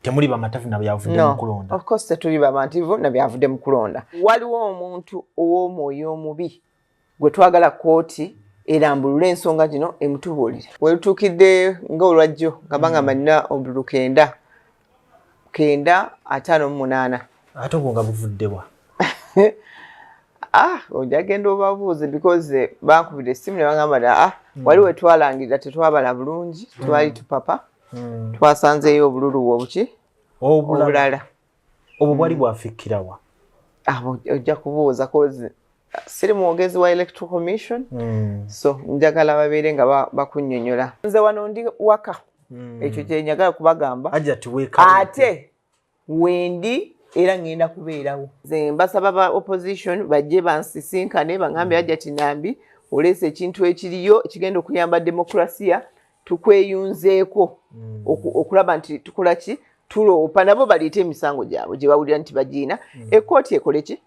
Temuli bamatavu na byavudde mu kulonda? Of course tetuli bamativu na byavudde mu kulonda. Waliwo omuntu ow'omwoyo omubi gwe twagala kkooti erambulule ensonga gino emutubuulire. Welutuukidde nga olwajjo nga bangamba nina obululu 958. Ate obwo nga buvuddewa? Ah, ojja genda obabuuze because bankubira essimu ne bagamba, "Ah, wali wetwalangirira tetwabala bulungi, twali tupapa, twasanzeeyo obululu obuki obulala." Obwo bwali bwafikkirawa? Abo ojja kubuuza 'cause siri mwogezi wa Electoral Commission, so njagala babeere nga bakunnyonnyola. Nze wano ndi waka, ekyo kyenjagala kubagamba. Ate wendi era ngenda kubeerawo. Nze mbasaba ba opposition bajje bansisinkane, baŋambe, "Hajjati Nambi, oleese ekintu ekiriyo ekigenda okuyamba demokrasiya, tukweyunzeeko okulaba nti tukola ki, tuloopa." Nabo baleete emisango gyabwe gye bawulira nti bagiina, ekkooti ekole ki,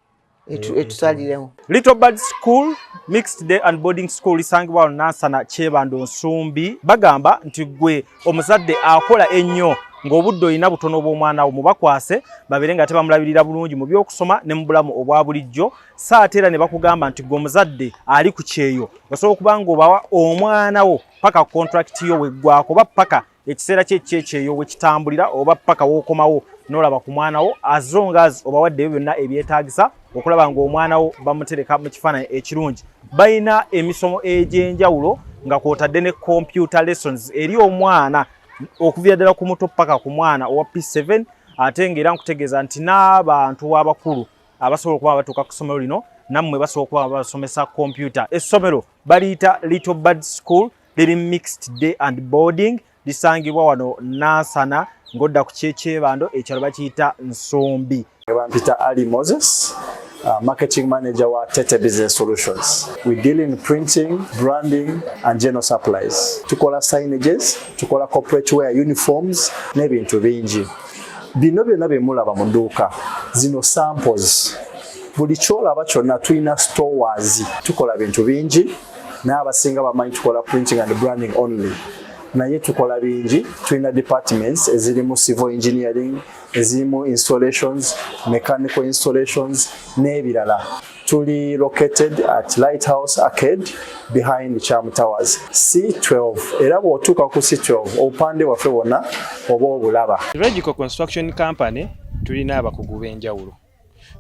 etusalirewo. Little Bird School Mixed Day and Boarding School lisangibwa wano Nansana, Kyebando, Nsumbi. Bagamba nti gwe omuzadde akola ennyo ng'obudde olina butono bw'omwana wo, mubakwase babeere nga tebamulabirira bulungi mu by'okusoma ne mu bulamu obwa bulijjo. So ate era ne bakugamba nti gwe omuzadde ali ku kyeyo, osobola okuba ng'obawa omwana wo paka contract yo weggwako, oba paka ekiseera kye kyekyeyo wekitambulira, oba paka wookomawo n'olaba ku mwana wo, as long as obawadde ebyo byonna ebyetaagisa okulaba ng'omwana wo bamutereka mu kifaananyi ekirungi. Balina emisomo egy'enjawulo nga kw'otadde ne computer lessons eri omwana okuviira ddala ku muto paka ku mwana owa P7. Ate ng'era nkutegeeza nti n'abantu abakulu abasobola okuba batuuka ku ssomero lino, nammwe basobola okuba basomesa computer. Essomero baliyita Little Bird School, liri mixed day and boarding, lisangibwa wano Nansana ng'odda ku Kyekyebando, ekyalo bakiyita Nsumbi. Bampita Ali Moses, marketing manager wa Tete Business Solutions. We deal in printing, branding and general supplies. Tukola signages, tukola corporate wear, uniforms n'ebintu bingi. Bino byonna bye mulaba mu dduuka, zino samples. Buli kyolaba kyonna tulina stores. Tukola bintu bingi, naye abasinga bamanyi tukola printing and branding only. Naye tukola bingi, tulina departments ezirimu civil engineering, ezirimu installations, mechanical installations n'ebirala. Tuli located at Lighthouse Arcade behind Cham Towers, C12. Era bw'otuuka ku C12, obupande bwaffe bwonna oba obulaba. Regico Construction Company tulina abakugu b'enjawulo.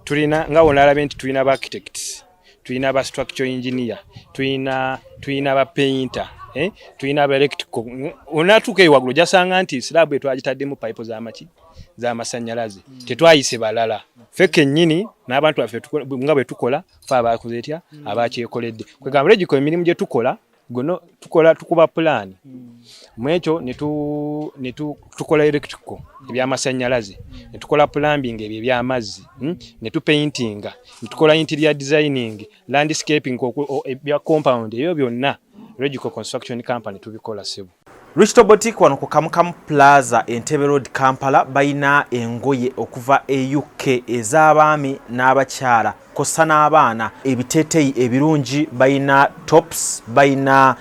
Tulina nga wonalabye nti tulina ba architects, tulina ba structural engineer, tulina ba painter, eh? Tulina aba electrical. Onatuuka eyo waggulu ojasanga nti slab etwagitaddemu pipe z'amaki z'amasannyalaze. Tetwayise balala, ffe kennyini n'abantu baffe nga bwe tukola fe abakoze etya, abakyekoledde. Kwegamba Regico emirimu gye tukola gono tukola tukuba pulaani mu ekyo ne tukola electrical, ebyamasannyalaze, ne tukola plumbing, ebyo ebyamazzi, Ne tupaintinga, ne tukola interior designing, landscaping, ebya compound, ebyo byonna Regico Construction Company tubikola, ssebo. Richto Boutique wano ku Kamukamu Plaza, Entebbe Road, Kampala, balina engoye okuva e UK ez'abaami n'abakyala kossa n'abaana, ebiteeteeyi ebirungi. Balina tops, balina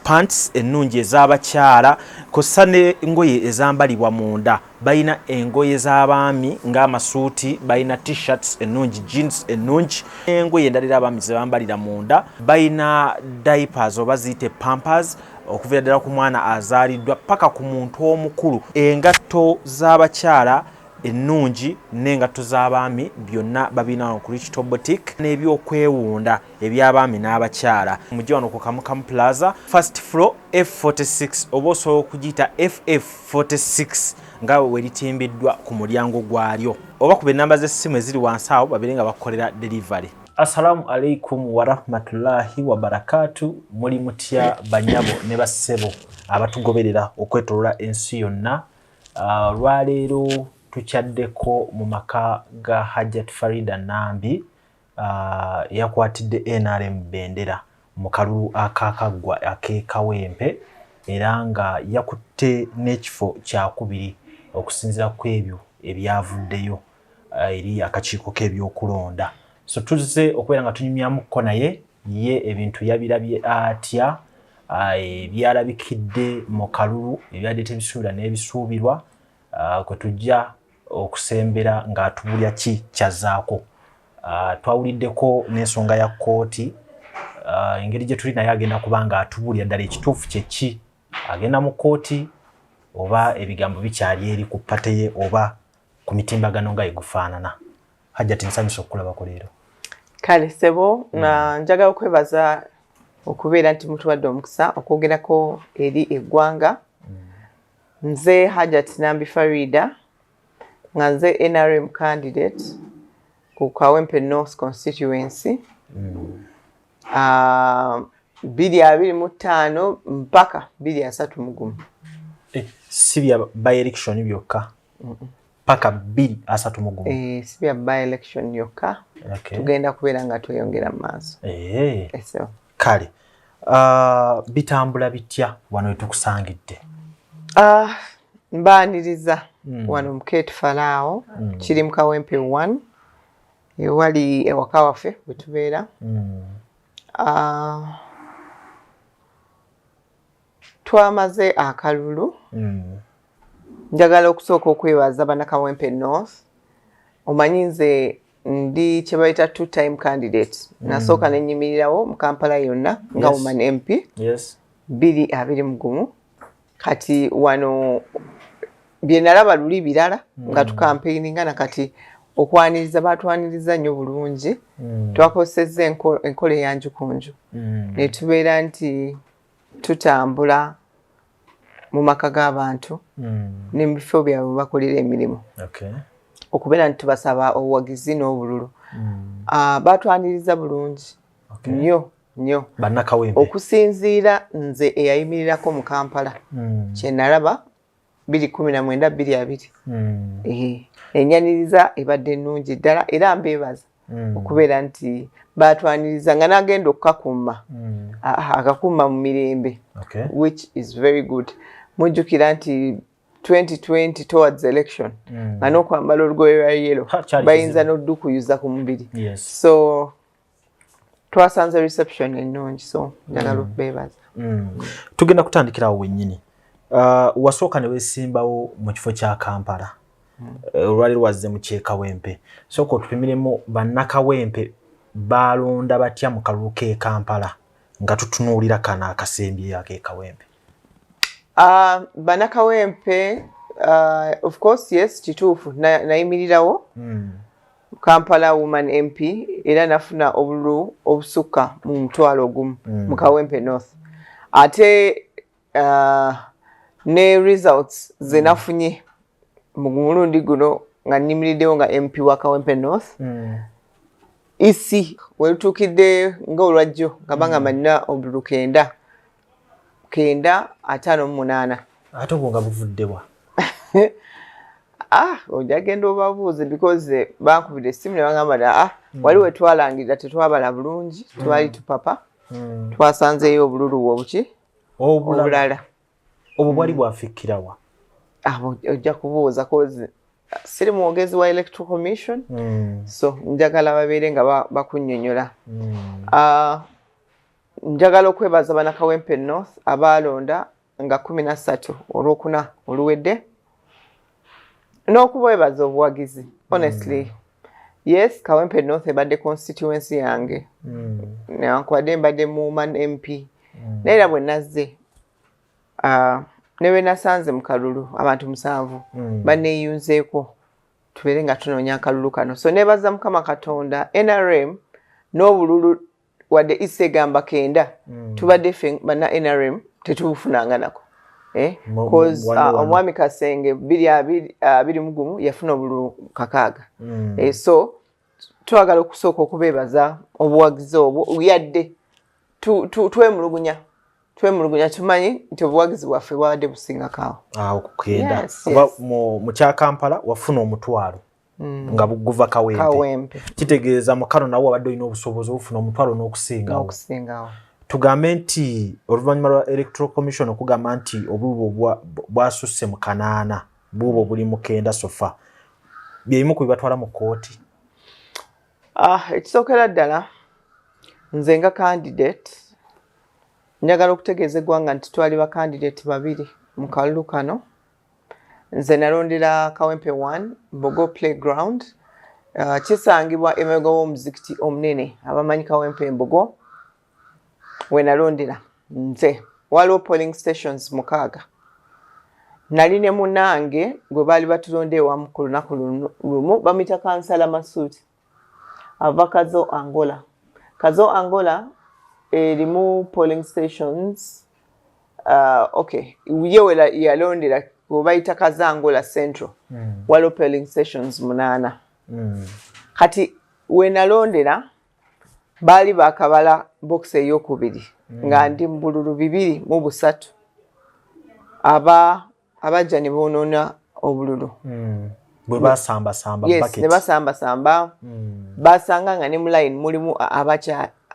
pants ennungi ez'abakyala kossa n'engoye ezambalibwa munda. Balina engoye z'abaami ng'amasuuti, balina T-shirts ennungi, jeans ennungi, engoye endala era abaami ze bambalira munda. Balina diapers oba ziyite pampers, okuviira ddala ku mwana azaaliddwa paka ku muntu omukulu. Engatto z'abakyala ennungi n'engatto z'abaami byonna babirina wano ku Richto Boutique, n'ebyokwewunda eby'abaami n'abakyala. Mujje wano ku Kamukamu Plaza, first floor, F46, oba osobola okugiyita FF46 nga we litimbiddwa ku mulyango gwalyo, oba kuba ennamba z'essimu eziri wansi awo babeere nga bakukolera delivery. Assalamu alaikum warahmatullahi wabarakatu. Muli mutya banyabo ne bassebo abatugoberera okwetolola ensi yonna? Olwaleero tukyaddeko mu maka ga Hajjat Farida Nambi, yakwatidde NRM bendera mu kalulu akakaggwa ak'e Kawempe, era nga yakutte n'ekifo kyakubiri okusinziira ku ebyo ebyavuddeyo eri akakiiko k'ebyokulonda. So tuzze okubeera nga tunyumyamukko naye ye ebintu yabirabye atya, ebyalabikidde mu kalulu ebyadde tebisuubira n'ebisuubirwa. Kwe tujja okusembera ng'atubulya ki kyazzaako. Twawuliddeko n'ensonga ya kkooti, engeri gye tuli naye agenda kuba ng'atubulya ddala ekituufu kye ki, agenda mu kkooti oba ebigambo bikyali eri ku party ye oba ku mitimbagano nga egufaanana. Hajjati, nsanyusa okukulabako leero. Kale sebo, na njagala okwebaza okubeera nti mutuwadde omukisa okwogerako eri eggwanga. Nze Hajat Nambi Farida, nga nze NRM candidate ku Kawempe North constituency 2025 mpaka 2031. Si bya by election byokka, paka 2031? Si bya by election yokka. Tugenda kubeera nga tweyongera mu maaso. So. Kale, bitambula bitya wano wetukusangidde? Mbaaniriza wano mu Kate Falaawo, kiri mu Kawempe 1, ewali ewaka waffe bwe tubeera. Twamaze akalulu. Njagala okusooka okwebaza bannakawempe North. Omanyi nze ndi kye bayita two time candidate. Nasooka nenyimirirawo mu Kampala yonna nga woman MP 2021. Kati wano bye nalaba luli birala nga tukampeininga, nakati okwaniriza batwaniriza nnyo bulungi. Twakozesezza enkola eyanju ku nju ne tubeera nti tutambula mu maka g'abantu ne mu bifo byabwe bakolera emirimu okubeera nti tubasaba obuwagizi n'obululu. Batwaniriza bulungi nnyo nnyo. Bannakawempe? Okusinziira nze eyayimirirako mu Kampala, kyenalaba 2019 2020, enyaniriza ebadde ennungi ddala, era mbeebaza okubeera nti batwaniriza nga nagenda okukakuuma akakuuma mu mirembe, which is very good. Mujjukira nti 2020 towards election nga n'okwambala olugoye lwa yellow Ha, kyali bayinza kizibu. n'oddukuyuza ku mubiri. So twasanze reception ennungi, so njagala okubeebaza. Tugenda kutandikira awo wennyini. Wasooka ne weesimbawo mu kifo kya Kampala. Olwali lwazze mu kyekawempe. Sooka otupimiremu bannakawempe balonda batya mu kalulu k'e Kampala nga tutunuulira kano akasembyeyo ak'e Kawempe. Bannakawempe, of course, yes, kituufu, nayimirirawo Kampala Woman MP era nafuna obululu obusukka mu 10,000 mu Kawempe North. Ate ne results ze nafunye mu mulundi guno nga nnimiriddewo nga MP wa Kawempe North, EC welutuukidde nga olwajjo nga bagamba nina obululu 958. Ate obwo nga buvuddewa? Ah, ojja genda obabuuze, because bankubira essimu ne bagamba nti, ah, wali we twalangirira tetwabala bulungi, twali tupapa, twasanzeeyo obululu obuki obulala. Obulala. Obwo bwali bwafikkirawa? Abo ojja kubuuza, cause siri mwogezi wa Electoral Commission, so njagala babeere nga bakunnyonnyola. Njagala okwebaza bannakawempe North abaalonda nga 13 olwokuna oluwedde n'okubeebaza obuwagizi. Honestly, yes, Kawempe North ebadde constituency yange newankubadde mbadde mu woman MP, naye era bwe nazze, ne bwe nasanze mu kalulu abantu 7 baneeyunzeeko tubeere nga tunoonya akalulu kano. So neebaza Mukama Katonda, NRM n'obululu wadde isa egamba 9, tubadde ffe banna NRM tetubufunanga nako. Eh? Cause omwami Kasenge 2021 yafuna obululu 6. Eh, so twagala okusooka okubeebaza obuwagizi obwo. Yadde twemulugunya, tumanyi nti obuwagizi bwaffe bwabadde busingako awo. Awo ku 9. Yes, Kuba yes. mu kya Kampala wafuna 10,000 nga guva Kawempe. Kawempe. Kitegeeza mu kano nawe wabadde olina obusobozi obufuna 10,000 n'okusingawo. N'okusingawo. Tugambe nti oluvannyuma lwa Electoral Commission okugamba nti obululu bwasusse mu 800, buubwo buli mu 9 so far, byebimu ku bibatwala mu kkooti? Ah, ekisookera ddala, nze nga candidate njagala okutegeeza eggwanga nti twali ba candidate babiri mu kalulu kano. Nze nalondera Kawempe 1 Mbogo Playground. Kisangibwa emabega w'omuzikiti omunene. Abamanyi Kawempe Mbogo we nalondera nze. Waliwo polling stations 6. Nali ne munange gwe baali batulonda ewamu ku lunaku lumu, bamuyita Kansala Masuuti, ava Kazo Angola. Kazo Angola erimu polling stations, okay, ye we yalondera we bayita Kazo Angola Central. Waliwo polling stations 8. Kati we nalondera baali bakabala box eyokubiri nga ndi mu bululu 2 mu 3, abajja ne boonoona obululu. Bwe basambasamba. Yes, bucket. Ne basambasamba. Basanga nga ne mu line mulimu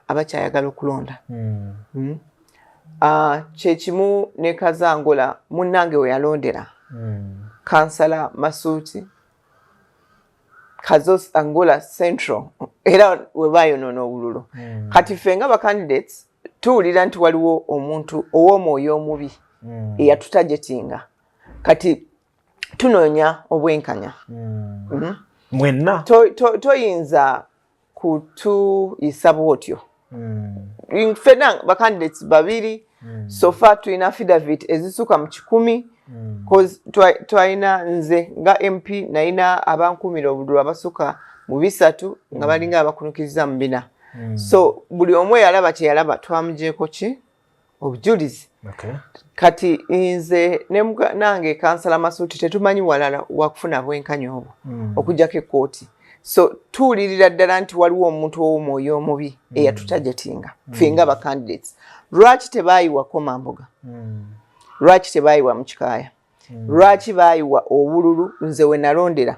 abakyayagala okulonda. Kyekimu ne Kazangola munnange we yalondera. Kansala Masuuti, Kazo Angola Central, era we bayonoona obululu. Kati ffe nga ba candidates tuwulira nti waliwo omuntu ow'omwoyo omubi eyatutargetinga. Kati tunoonya obwenkanya. Mwenna. Toyinza kutuyisa bwotyo. Ffenna ba candidates 2 so far tulina affidavit ezisuka mu 100, cause twalina nze nga MP nalina abankumira obululu abasuka mu 3 nga balinga abakunukiriza mu 4. So buli omu eyalaba kye yalaba twamugyeko ki obujulizi. Kati nze ne nange Kansala Masuuti tetumanyi walala wakufuna bwenkanya obwo okuggyako ekkooti. So tuwulirira ddala nti waliwo omuntu ow'omwoyo omubi eyatutargetinga ffe nga ba candidates. Lwaki tebayiwa Komamboga? Lwaki tebayiwa mu Kikaaya? Lwaki baayiwa obululu nze we nalondera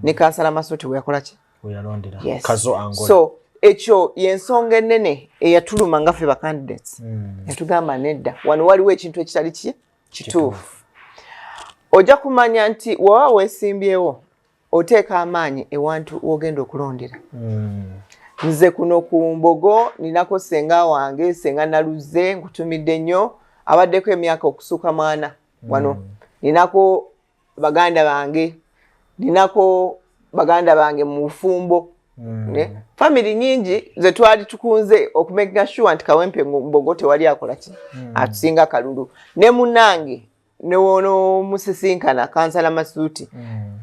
ne Kansala Masuuti we yakola ki? We yalondera. Yes. Kazo Angola. So ekyo yensonga ennene eyatuluma nga ffe ba candidates. Yatugamba nedda, wano waliwo ekintu ekitali ki kituufu. Ojja kumanya nti woba weesimbyewo oteeka amaanyi ewantu wogenda okulondera. Nze kuno ku Mbogo ninako senga wange, Senga Naluze, nkutumidde nnyo, abaddeko emyaka okusuka mwana wano. Ninako baganda bange, ninako baganda bange mu bufumbo. Ne family nyingi ze twali tukunze okumakinga sure nti Kawempe Mbogo tewali akola ki atusinga kalulu. Ne munange newono musisinkana Kansala Masuuti,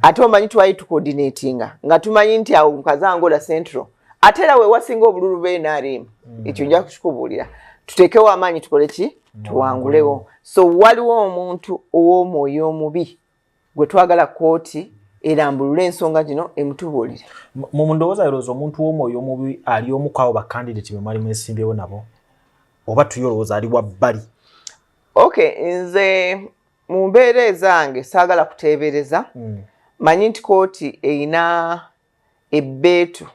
ate omanyi twali tucoordinatinga nga tumanyi nti awo Mukazangola Central ate era we wasinga obululu b'NRM. Ekyo nja kukikubuulira, tuteekewo amaanyi tukole ki, tuwangulewo. So waliwo omuntu ow'omwoyo omubi gwe twagala kooti erambulule ensonga gino emutubuulire. Mu ndowooza yolowooza omuntu w'omwoyo omubi ali omu ku abo ba candidate be mwali mwesimbyewo nabo, oba tuye olowooza ali wabbali? Okay, nze mu mbeera ezange saagala kuteebereza. Manyi nti kooti erina ebbeetu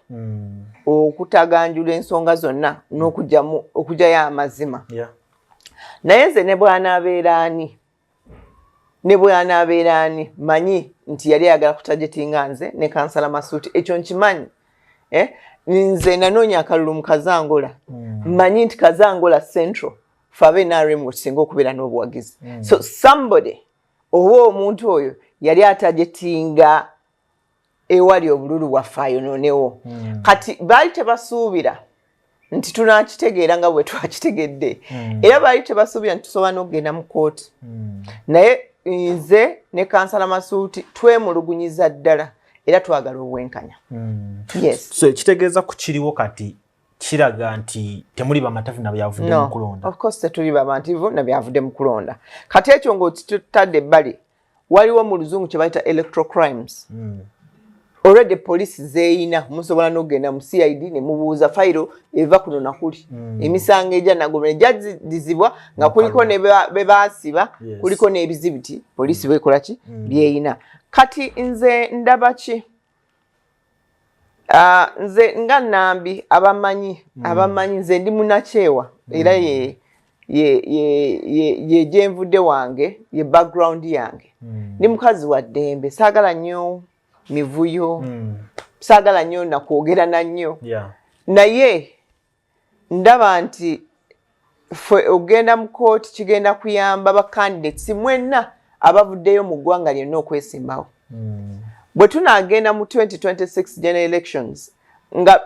okutaganjula ensonga zonna n'okugyamu okugyayo amazima. Naye nze ne bw'anaabeera ani, ne bw'anaabeera ani, manyi nti yali ayagala kutargetinga nze ne Kansala Masuuti. Ekyo nkimanyi, eh? Nze nanoonya akalulu mu Kazangola. Manyi nti Kazangola Central fe abe NRM wetusinga okubeera n'obuwagizi. So somebody oba omuntu oyo yali atargetinga ewali obululu bwaffe ayonoonewo. Kati baali tebasuubira nti tunakitegeera nga bwe twakitegedde, era baali tebasuubira nti tusobola n'okugenda mu kooti. Naye nze ne Kansala Masuuti twemulugunyiza ddala era twagala obwenkanya. Yes. So ekitegeeza ku kiriwo kati kiraga nti temuli bamatavu na byavudde mu kulonda? Of course tetuli bamativu na byavudde mu kulonda. Kati ekyo ng'okitadde ebbali, waliwo mu luzungu kye bayita electoral crimes. Already police zeeyina, musobola n'okugenda mu CID ne mubuuza fayiro eva kuno nakuli. Emisango egya nagoma egyadizibwa nga kuliko ne be baasiba, kuliko n'ebizibiti poliisi bwekola ki byeyina. Kati nze ndaba ki? Ah, nze nga Nambi, abamanyi abamanyi nze ndi munakyewa, era ye gyenvudde wange, ye background yange. Ndi mukazi wa ddembe, saagala nnyo mivuyo, saagala nnyo nakwogerana nnyo. Naye ndaba nti ffe ogenda mu kooti kigenda kuyamba ba candidates mwenna. Abavuddeyo mu ggwanga lyonna okwesimbawo. Bwe tunaagenda mu 2026 general elections nga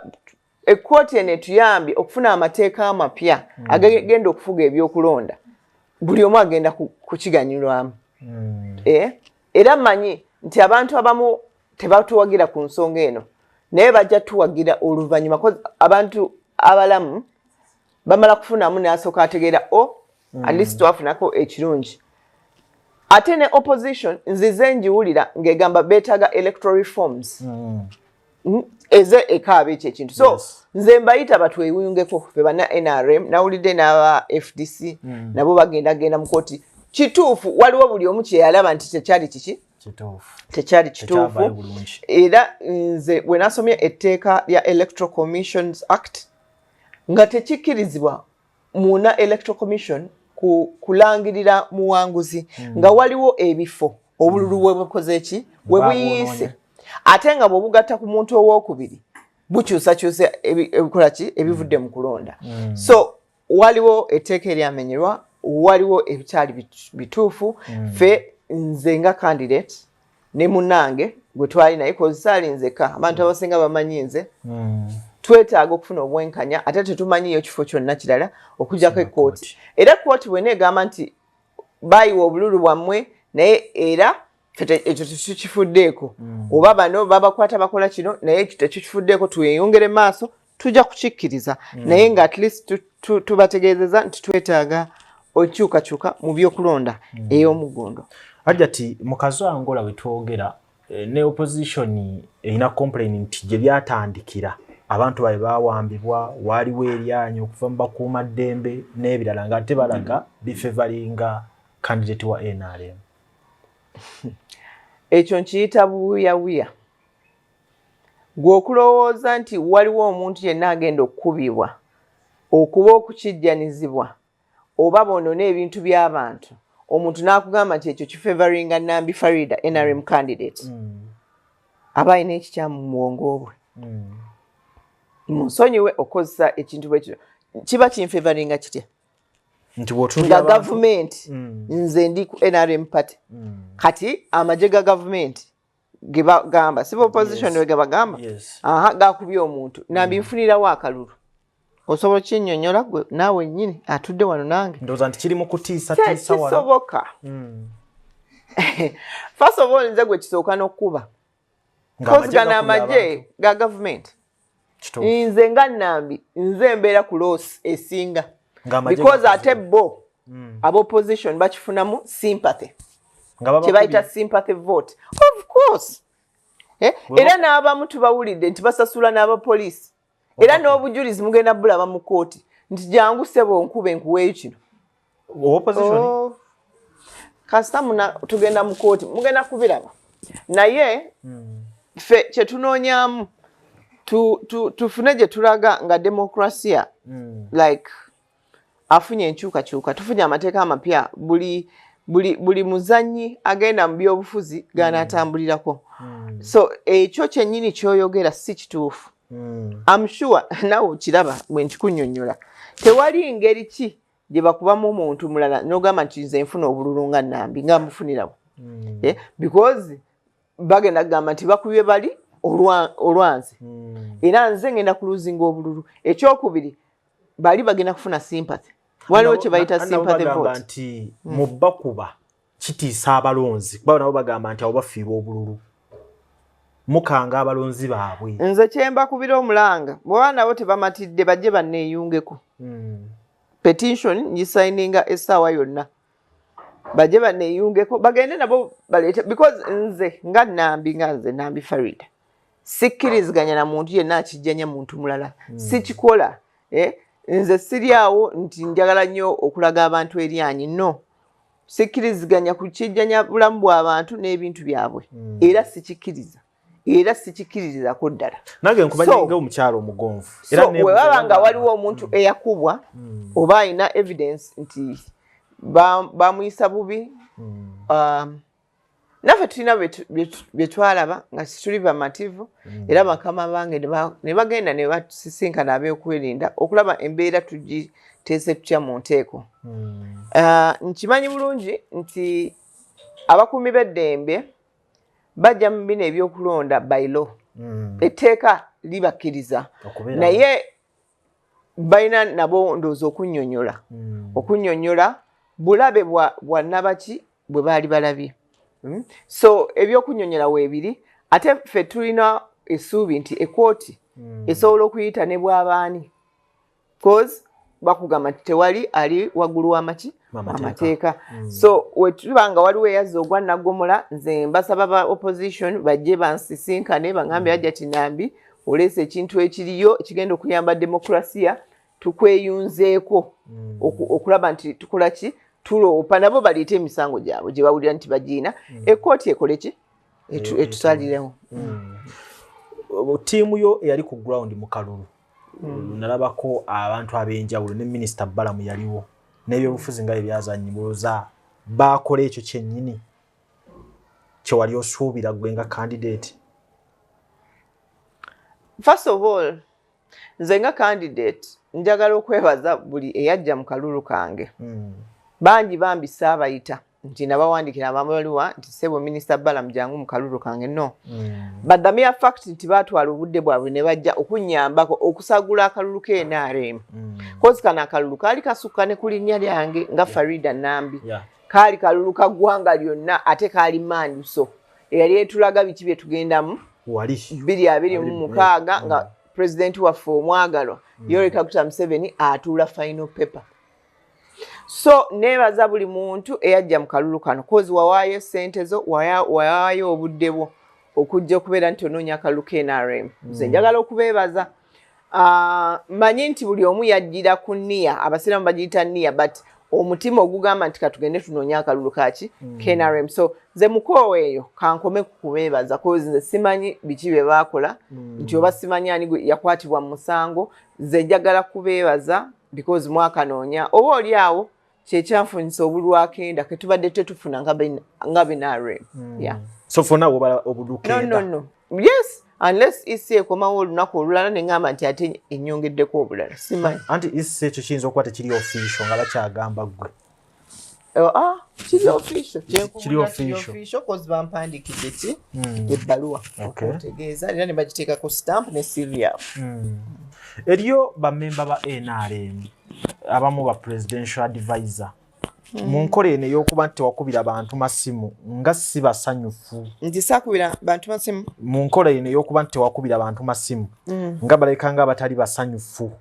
ekkooti eno etuyambye okufuna amateeka amapya agagenda okufuga ebyokulonda, buli omu agenda kukiganyulwamu. Eh? Era mmanyi nti abantu abamu tebatuwagira ku nsonga eno, naye bajja tuwagira oluvannyuma. Abantu abalamu bamala kufunamu n'asooka ategeera o at least twafunako ekirungi. Ate ne opposition nzize njiwulira ng'egamba beetaaga electoral reforms. Eze ekaaba ekyo ekintu. So nze mbayita batweyungeko fe banna NRM. Nawulidde n'aba FDC nabo bagenda genda mu kooti. Kituufu, waliwo buli omu kyeyalaba nti tekyali kiki, tekyali kituufu. Era nze bwe nasomye etteeka lya Electoral Commissions Act nga tekikkirizibwa muna Electoral Commission kulangirira muwanguzi nga waliwo ebifo obululu bwe bukoze ki, bwe buyiise, ate nga bw'obugatta ku muntu owookubiri bukyusakyusa ebikola ki, ebivudde mu kulonda. So waliwo etteeka eryamenyerwa, waliwo ebikyali bituufu. Ffe, nze nga candidate ne munnange gwe twali naye, kozisaali nzeka, abantu abasinga bamanyi nze, twetaaga okufuna obwenkanya, ate tetumanyiyo kifo kyonna kirala okujjako ekkooti. Era ekkooti bwena egamba nti bayiwa obululu bwammwe, naye era ekyo tetukifuddeeko, oba bano babakwata bakola kino, naye ekyo tekikifuddeeko, tweyongere maaso, tujja kukikkiriza. Naye nga at least tubategeezeza nti twetaaga okyukakyuka mu byokulonda ey'omuggundu. Hajjati, mu Kazo Angola wetwogera, ne opposition erina complain nti gye byatandikira abantu babe bawambibwa, waaliwo eryanyi okuva mu bakuumaddembe n'ebirala, nga ate balaga bifavouringa candidate wa NRM. Ekyo nkiyita buwuyawuya. Gwe okulowooza nti waliwo omuntu yenna agenda okukubibwa, okuba okukijjanizibwa, oba bonoona ebintu by'abantu, omuntu n'akugamba nti ekyo kifavouringa Nambi Farida, NRM candidate, aba alina ekikyamu mu bwongo bwe. Munsonyiwe okukozesa ekintu bwe kino, kiba kinfavouringa kitya nti nga gavumenti, nze ndi ku NRM party, kati amagye ga gavumenti gebagamba civil opposition we gebagamba aha gakubye omuntu Nambi, nfunirawo akalulu? Osobola okinnyonnyola gwe naawe nnyini atudde wano nange? Ndowooza nti kiri mu kutiisatiisa wano. Tekisoboka. First of all, nze gwe kisooka n'okkuba, cause gano amagye ga gavumenti. Nze nga Nambi, nze mbeera ku loss esinga, because ate bo aba opposition bakifunamu sympathy, kyebayita sympathy vote, of course, eh? Era n'abamu tubawulidde nti basasula n'abapoliisi, era n'obujulizi mugenda bulaba mu kooti nti jangu ssebo nkube nkuweeyo kino. Oh. Kasita muna tugenda mu kooti mugenda kubiraba, naye ffe kyetunoonyaamu tufune gye tulaga nga demokrasiya like afunye enkyukakyuka, tufunye amateeka amapya, buli muzannyi agenda mu byobufuzi ganaatambulirako. So ekyo kyennyini kyoyogera si kituufu. Am sure naawe okiraba bwe nkikunnyonnyola. Tewali ngeri ki gye bakubamu omuntu mulala n'ogamba nti nze nfuna obululu nga Nambi nga mufunirawo, eh, because bagenda kugamba nti bakubye bali olwanze, era nze ngenda kulosinga obululu. Ekyokubiri, bali bagenda kufuna sympathy, waliwo kye bayita sympathy vote. Nti mu bakuba kitiisa abalonzi, kuba nabo bagamba nti abo bafiirwa obululu, mukanga abalonzi baabwe. Nze kyembakubira omulanga, bweba nabo tebamatidde, bajje banneeyungeko. Petition ngisigninga essaawa yonna, bajje banneeyungeko, bagende nabo baleete, because nze nga Nambi, nga nze Nambi Farida, sikkiriziganya na muntu yenna akijjanya muntu mulala. Sikikola, eh? Nze siri awo nti njagala nnyo okulaga abantu eryanyi, no, sikkiriziganya kukijjanya bulamu bw'abantu n'ebintu byabwe. Era sikikkiriza, era sikikkiririzako ddala. Nange nkumanyi omukyalo omugonvu. So webaba nga waliwo omuntu eyakubwa oba alina evidence nti bamuyisa bubi, naffe tulina bye twalaba nga situli bamativu, era bakama bange ne bagenda ne basisinkana ab'okwerinda okulaba embeera tugiteese tutya mu nteeko. Nkimanyi bulungi nti Abakuumi b'eddembe bajja mu bino ebyokulonda by law. Etteeka libakkiriza, naye balina nabo ndowooza okunnyonnyola okunnyonnyola bulabe bwa nabaki bwe baali balabye. So ebyokunnyonnyola weebiri, ate ffe tulina essuubi nti ekooti esobola okuyita ne bwabaani, cause bakugamba nti tewali ali waggulu w'amaki amateeka. So wetuba nga waliwo eyazza ogwa naggomola, nze mbasaba ba opposition bajje bansisinkane baŋambe, "Hajjati Nambi, oleese ekintu ekiriyo ekigenda okuyamba demokrasiya, tukweyunzeeko okulaba nti tukola ki, tuloopa." Nabo baleete emisango gyabwe gye bawulira nti bagiina, ekkooti ekole ki, etusalirewo. Ttiimu yo eyali ku ground mu kalulu, nalabako abantu ab'enjawulo, ne Minisita Balamu yaliwo, n'ebyobufuzi nga ebyazanyibwoza baakola ekyo kyennyini kyewali osuubira gwe nga candidate? First of all, nze nga candidate njagala okwebaza buli eyajja mu kalulu kange. Bangi bambi saabayita nti nabawandikira amabaluwa nti, "Ssebo Minisita Balamu, jangu mu kalulu kange." No, but the mere fact nti baatwala obudde bwabwe ne bajja okunyambako okusagula akalulu ke NRM, cause kano akalulu kaali kasukka ne ku linnya lyange nga Farida Nambi. Kaali kalulu ka ggwanga lyonna, ate kaali manduso eyali etulaga biki bye tugendamu wali 2026 nga pulezidenti waffe omwagalwa Yoweri Kaguta Museveni atuula final paper. So neebaza buli muntu eyajja mu kalulu kano, cause wawaayo essente zo, wawaayo obudde bwo okujja okubeera nti onoonya akalulu ka NRM. Nze njagala okubeebaza. Manyi nti buli omu yajjira ku niya, abasiraamu bagiyita niya, but omutima ogugamba nti katugende tunoonye akalulu kaki, KNRM. So nze mukoowa eyo kankome ku kubeebaza, cause nze simanyi biki bye baakola, nti oba simanyi ani yakwatibwa mu musango. Nze njagala kubeebaza because mwakanoonya, oba oli awo kyekyanfunyisa obulwakenda ketubadde tetufuna nga BNRM, yeah. So fonna wobala obulukenda? No, no, no. Yes, unless EC ekomawo olunaku olulala neŋŋamba nti ate ennyongeddeko obulala, simanyi. Anti EC ekyo kiyinza okuba tekiri official, nga bakyagamba ggwe. Oh, ah, kiri official. Kiri official. Official cause bampandiikidde ki, ebbaluwa okuntegeeza, era ne bagiteekako stamp ne seal yaabwe. Eriyo bamemba ba NRM abamu ba presidential advisor mu nkola eno ey'okuba nti tewakubira bantu masimu nga si basanyufu. Nti saakubira bantu masimu? Mu nkola eno ey'okuba nti tewakubira bantu masimu, nga balabika nga abatali basanyufu.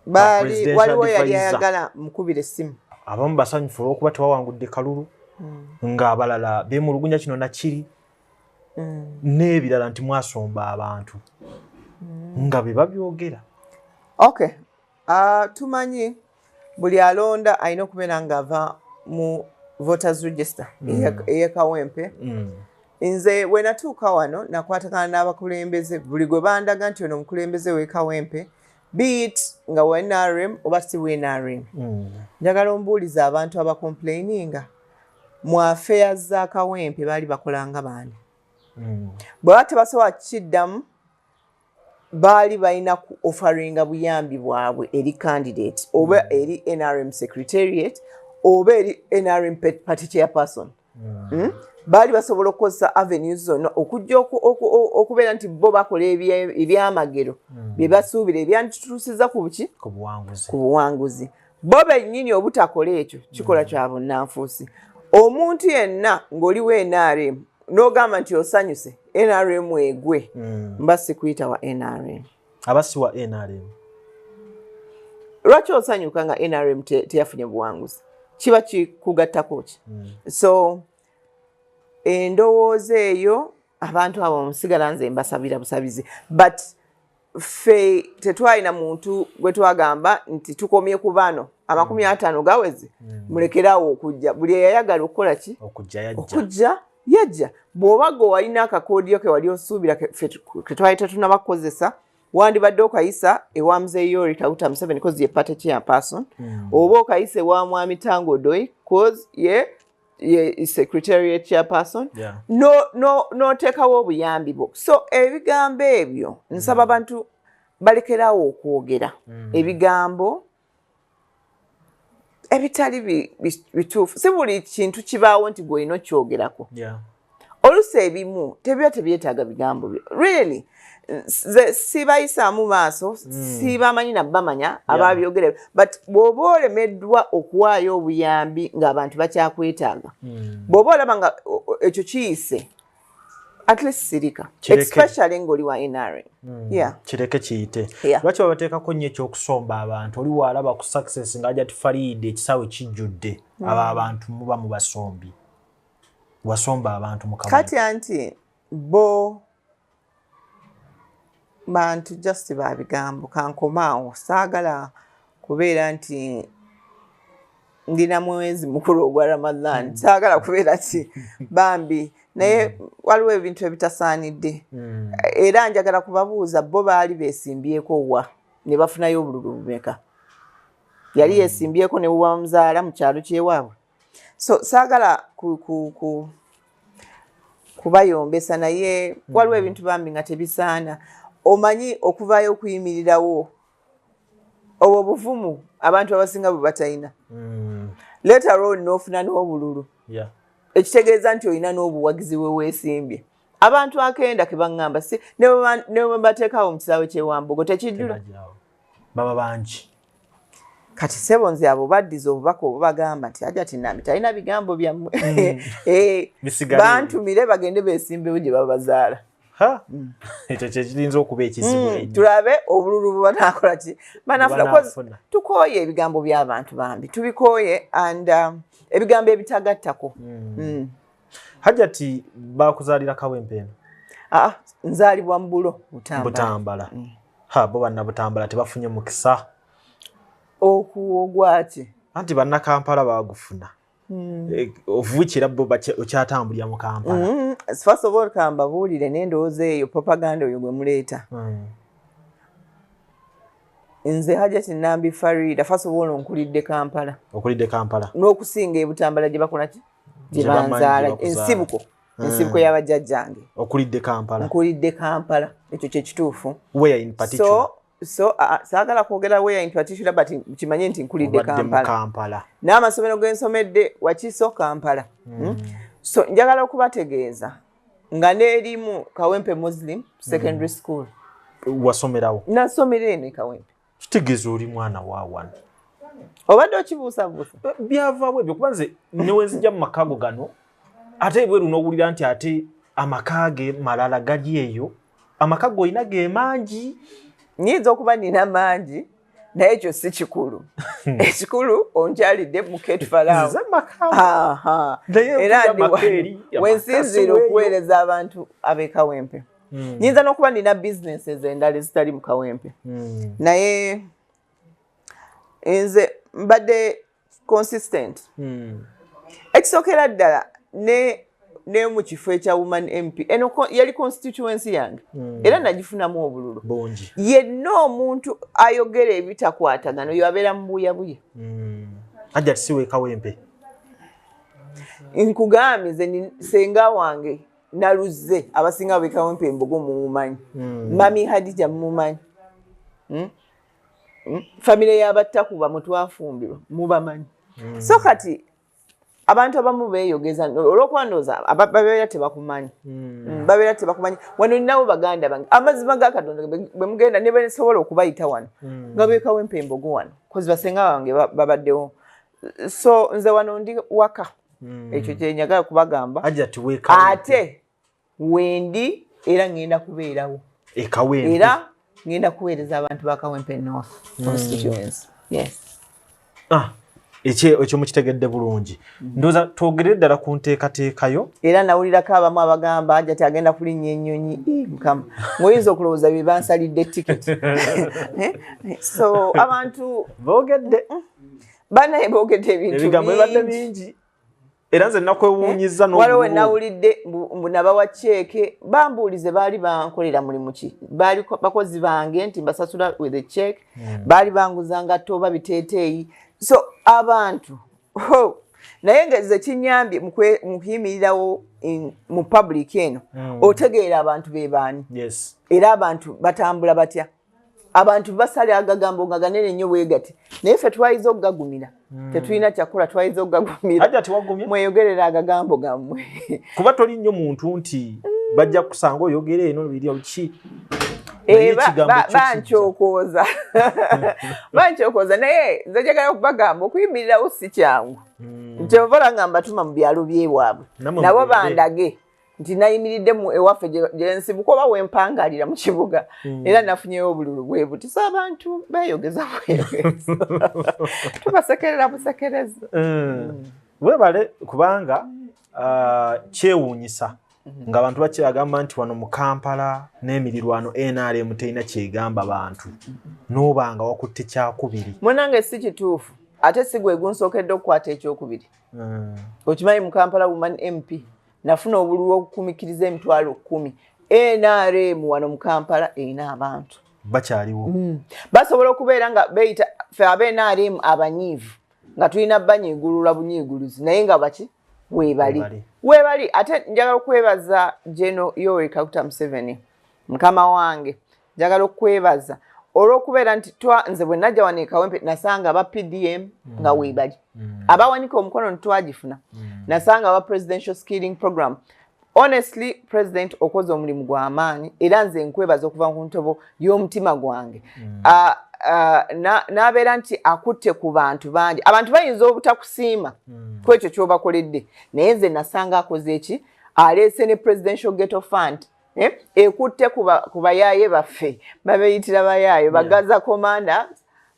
Baali Presidential waliwo yali advisor. ayagala mukubira essimu. Abamu basanyufu olw'okuba tewawangudde kalulu, ng'abalala beemulugunya kino nakiri n'ebirala nti mwasomba abantu, nga be babyogera. Okay, tumanyi buli alonda alina okubeera ng'ava mu voters register ey'ekawempe. Nze bwe natuuka wano nakwatagana n'abakulembeze, buli gwe bandaga nti ono omukulembeze w'ekawempe, be it nga wa NRM oba si wa NRM. Njagala ombuuliza, abantu abacomplaininga mu affairs za Kawempe baali bakolanga baani? Bwe baba tebasobola kukiddamu, baali balina ku offeringa buyambi bwabwe eri candidate oba eri NRM secretariat oba eri NRM party chairperson. Baali basobola okukozesa avenues zonna okujja okubeera nti bo bakola ebyamagero bye basuubira ebyanditutuusiza ku buki, ku buwanguzi. Ku buwanguzi. Bo bennyini obutakola ekyo kikola kya bunnanfuusi. Omuntu yenna ng'oliwo NRM n'ogamba nti osanyuse NRM egwe, mba sikuyita wa NRM. Aba si wa NRM. Lwaki osanyuka nga NRM teyafunye buwanguzi? Kiba kikugattako ki? So endowooza eyo, abantu abo musigala nze mbasabira busabizi, but ffe tetwalina muntu gwe twagamba nti tukomye ku bano 50 gaweze, mulekerawo okujja. Buli eyayagala okukola ki, okujja yajja. Okujja yajja. Bw'oba gwe walina akakoodiyo ke wali osuubira ffe ke twali tetunaba kukozesa, wandibadde okayisa ewa Muzeeyi Yoweri Kaguta Museveni, cause ye party chairperson, oba okayisa ewa Mwami Tanga Odoi, cause ye secretariat chairperson, no n'oteekawo obuyambi bwo. So ebigambo ebyo nsaba abantu balekerawo okwogera ebigambo. Ebitali bituufu, si buli kintu kibaawo nti gwe olina okyogerako. Oluusi ebimu tebiba tebyetaaga bigambo byo. Really, nze sibayisaamu maaso, sibamanyi nabamanya ababyogera, but bw'oba olemeddwa okuwaayo obuyambi ng'abantu bakyakwetaaga, bw'oba olaba nga ekyo kiyise, at least sirika, especially ng'oli wa NRM. Yeah. Kireke kiyite. Lwaki babateekako nnyo ekyokusomba abantu? Oli waalaba ku success ng'ajja ti Fariida ekisaawe kijjudde. Abo abantu muba mubasombi, wasomba abantu mu. Kati anti bo bantu just ba bigambo. Kankomaawo, saagala kubeera nti ndina mwezi mukulu ogwa Ramadan, saagala kubeera nti bambi, naye waliwo ebintu ebitasaanidde. Era njagala kubabuuza, bo baali beesimbyeko wa ne bafunayo obululu bumeka? Yali yeesimbyeko ne bubamuzaala mu kyalo kyewaabwe? So saagala ku kubayombesa, naye waliwo ebintu bambi nga tebisaana. Omanyi okuvaayo okuyimirirawo, obwo obuvumu abantu abasinga bwe batalina. Later on n'ofuna n'obululu, ekitegeeza nti olina n'obuwagizi bwe weesimbye. Abantu akenda ke baŋŋamba, si ne bwe bateekawo mu kisaawe ky'ewambogo tekijjula. Baba bangi. Kati sebo, nze abo baddiza obubaka obubagamba nti Hajati Nambi talina bigambo byammwe. Bantumire bagende beesimbewo gye babazaala. Ekyo kyekiyinza okuba ekizibu. Tulabe obululu bwe banaakola ki, banafuna. Tukooye ebigambo by'abantu bambi, tubikooye, and ebigambo ebitagattako. Hajati, bakuzaalira Kawempe eno? Aa, nzaalibwa mu Bulo, Butambala. Butambala. Ha, bo bannabutambala tebafunye mukisa. Okuogwaki? Anti bannakampala bagufuna. Ovuukira bo okyatambulira mu Kampala. First of all, kambabuulire n'endowooza eyo, propaganda oyo gwe muleeta. Nze Hajati Nambi Farida, first of all, nkulidde Kampala. Okulidde Kampala. N'okusinga ebutambala gye bakola ki, gye banzaala, ensibuko y'abajjajjange. Okulidde Kampala. Nkulidde Kampala, ekyo kyekituufu. Where in particular? So saagala kwogera where in particular, but kimanye nti nkulidde Kampala. Kampala. N'amasomero ge nsomedde Wakiso, Kampala. So njagala okubategeeza nga n'erimu Kawempe Muslim Secondary School. Wasomerawo? Nasomera eno e Kawempe. Kitegeeza oli mwana wa wano. Obadde okibuusabuusa? Byavaawo ebyo, kuba nze newenzijja mu makago gano, ate ebweru n'owulira nti ate amaka ge malala gali eyo. Amaka g'olina ge mangi. Nyinza okuba nina mangi, naye ekyo si kikulu. Ekikulu onkyalidde mu Ketfalaawo era wensinziira okuweereza abantu ab'e Kawempe. Nyinza n'okuba nina businesses endala ezitali mu Kawempe, naye nze mbadde consistent. Ekisookera ddala, ne mu kifo ekya woman MP, eno yali constituency yange, era nagifunamu obululu. Bungi. Yenna omuntu ayogera ebitakwatagana, oyo abeera mu buyabuya. Ajja si Kawempe. Nkugambye, nze senga wange naluzze, abasinga b'e Kawempe embogo mumumanyi. Mami Hadija mumumanyi. Famire y'abattakuba mutwafumbirwa mubamanyi. So kati abantu abamu beeyogeza olwokuba ndowooza babeera tebakumanyi. Babeera tebakumanyi. Wano ninawo baganda bange, amazima ga Katonda, bwe mugenda ne besobola okubayita wano nga b'e Kawempe embogo wano, kozi basenga bange babaddewo. So nze wano ndi waka, ekyo kyenjagala kubagamba. Ate wendi era ngenda kubeerawo, era ngenda kuweereza abantu ba Kawempe North constituency, yes. Ah, ekyo mukitegedde bulungi. Ndowooza twogerere ddala ku nteekateekayo. Era nawulirako abamu abagamba Hajati agenda kulinnya ennyonyi. Mukama, ng'oyinza okulowooza bye bansalidde tiketi. So abantu boogedde. Banaye boogedde ebintu. Ebigambo bibadde bingi, era nze nakwewuunyiza. Waliwo nawulidde mbu nabawa cheque. Bambuulize, baali bankolera mulimu ki? Baali bakozi bange nti mbasasula with a cheque? Baali banguzanga toba biteeteeyi? So abantu, oh, naye ngeze kinyambye mu kuyimirirawo mu public eno, otegeera abantu be baani, era abantu batambula batya. Abantu basala agagambo nga ganene nnyo bwegati, naye ffe twayiza okugagumira. Tetulina kyakola, twayiza okugagumira. Hajjati wagumye? Mweyogerera agagambo gammwe. Kuba toli nnyo muntu nti bajja kusanga oyogera eno biri ki. Naye ekigambo kyo kijja. Bankyokooza, bankyokooza, naye nze njagala okubagamba okuyimirirawo si kyangu. Nti ovala nga mbatuma mu byalo byewaabwe, Nammwe nabo mugende. Bandage nti nayimiridde mu ewaffe gye nsibuka oba wempangalira mu kibuga, era nafunyeyo obululu bwe buti. So abantu beeyogeza bweyogeza, tubasekerera busekerezi. Webale, kubanga kyewuunyisa ng'abantu bakyagamba nti wano mu Kampala n'emirirwano NRM terina kyegamba bantu, n'oba nga wakutte kyakubiri. Munange, si kituufu, ate si gwe gunsookedde okukwata ekyokubiri. Okimanyi mu Kampala Woman MP nafuna obululu okukumikiriza 10,000. NRM wano mu Kampala erina abantu. Bakyaliwo. Basobola okubeera nga beyita fe abe NRM abanyiivu, nga tulina banyiigulula bunyiiguluzi, naye nga baki weebali. Weebali. Weebali. Ate njagala okwebaza General Yoweri Kaguta Museveni, mukama wange. Njagala okwebaza olw'okubeera nti nze bwe najja wano e Kawempe nasanga aba PDM nga weebali, abawanika omukono ntitwagifuna. Nasanga aba Presidential Skilling Program. Honestly, President, okoze omulimu gw'amaanyi, era nze nkwebaza okuva ku ntobo y'omutima gwange. N'abeera nti akutte ku bantu bangi. Abantu bayinza obutakusiima ku ekyo ky'obakoledde, naye nze nasanga akoze eki, aleese ne Presidential Ghetto Fund, eh? Ekutte ku bayaaye baffe, babeyitira bayaaye, bagaza commander,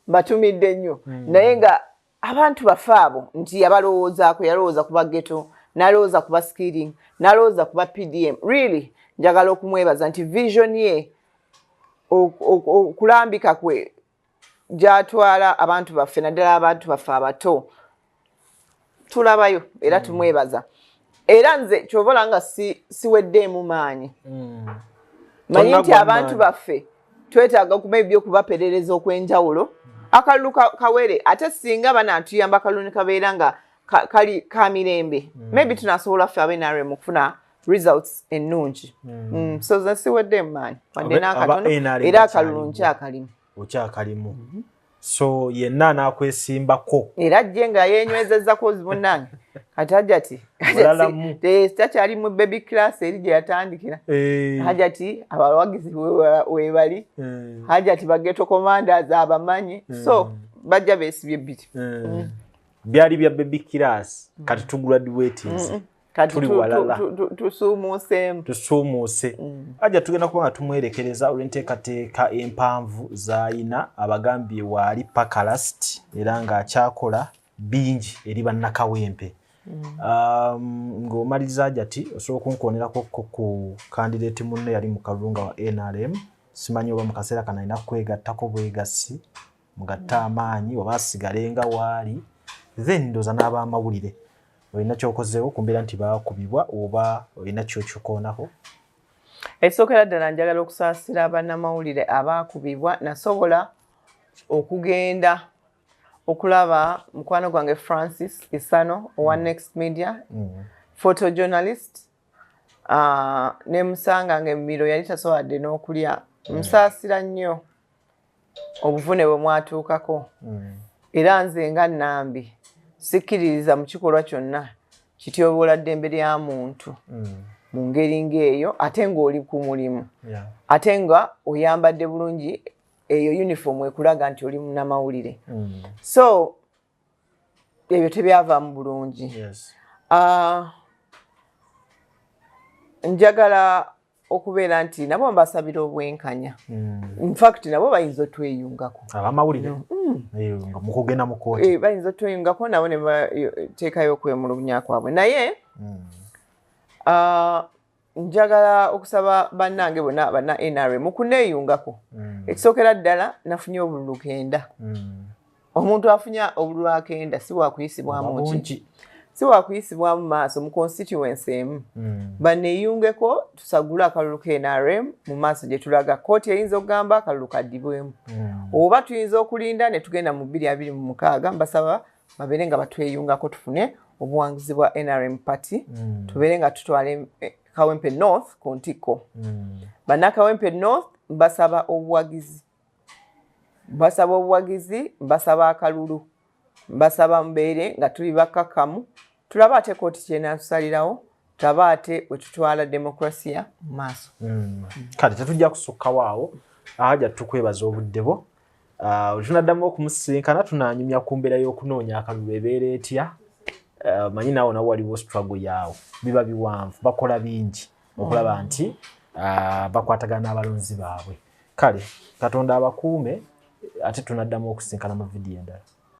batumidde nnyo. Naye nga abantu baffe abo nti yabalowoozaako, yalowooza ku ba ghetto, n'alowooza ku ba skilling, n'alowooza ku ba PDM. Really njagala okumwebaza nti vision ye, okulambika kwe gyatwala abantu baffe, naddala abantu baffe abato, tulabayo era tumwebaza. Era nze kyobola nga siweddeemu maanyi, manyi nti Tonnaggwa abantu maanyi. baffe twetaaga maybe okubaperereza okw'enjawulo. Akalulu kawere, ate singa banaatuyamba akalulu ne kabeera nga kali ka mirembe, maybe tunasobola ffe abe NRM okufuna results ennungi. So nze siweddeemu maanyi wadde n'akatono. Aba NRM Era akalulu bakyaliwo. nkyakalimu. Okyakalimu, so yenna anaakwesimbako. Era ajje nga yeenywezezza kozi munnange. Kati Hajati Mulalamu. takyali mu baby class eri gye yatandikira. Hajati abawagizi weebali. Hajati ba ghetto commanders abamanyi, so bajja beesibye ebbiri. Byali bya baby class, kati tugraduatinze. Kati Tuli walala. Tusuumuuseemu. Tusuumuuse. Ajja tugenda kuba nga tumwerekereza olw'enteekateeka empanvu z'ayina. Abagambye waali paka last, era ng'akyakola bingi eri bannakawempe. Ng'omaliriza Hajati, osobola okunkonerako ko ku candidate munne yali mu kalulu nga wa NRM? Simanyi oba mu kaseera kano alina kwegattako bwegassi, mugatte amaanyi, oba asigale nga waali. Then ndowooza n'abamawulire olina kyokozeewo ku mbeera nti baakubibwa, oba olina kyokyokoonako? Ekisookera ddala, njagala okusaasira bannamawulire abaakubibwa. Nasobola okugenda okulaba mukwano gwange Francis Isano owa Next Media, photojournalist, nemusanga nga emmiro yali tasobodde n'okulya. Musaasira nnyo obuvune bwe mwatuukako. Era nze nga Nambi sikkiririza mu kikolwa kyonna kityoboola ddembe lya muntu mu ngeri ng'eyo, ate ng'oli ku mulimu, ate nga oyambadde bulungi, eyo uniform ekulaga nti oli munnamawulire. So ebyo tebyavaamu bulungi. Njagala okubeera nti nabo mbasabira obwenkanya. Infact nabo bayinza otweyungako. Abamawulire nga mukugenda mu kooti. Bayinza otweyungako nabo ne bateekayo okwemulugunya kwabwe. Naye njagala okusaba bannange bonna banna NRM okuneeyungako. Ekisookera ddala, nafunye obululu 9. Omuntu afunye obululu 9 si wakuyisibwamu ki, si wakuyisibwamu maaso mu constituency emu. Baneeyungeko tusagule akalulu ka NRM mu maaso gye tulaga. Kooti eyinza okugamba akalulu kaddibwemu, oba tuyinza okulinda ne tugenda mu 2026. Mbasaba babeere nga batweyungako tufune obuwanguzi bwa NRM party, tubeere nga tutwala Kawempe North ku ntikko. Bannakawempe North, mbasaba obuwagizi. Mbasaba obuwagizi, mbasaba akalulu, mbasaba mubeere nga tuli bakkakkamu, tulabe ate kooti kyenatusalirawo, tulabe ate bwe tutwala demokrasiya mu maaso. Kale tetujja kusukkawo awo. Ahaja, tukwebaza obudde bwo. Tunaddamu okumusisinkana, tunanyumya ku mbeera y'okunoonya akalulu ebeera etya. Manyi naawe nawe waliwo struggle yaawo, biba biwanvu, bakola bingi okulaba nti bakwatagana n'abalonzi baabwe. Kale Katonda abakuume, ate tunaddamu okusinkana mu vidiyo endala.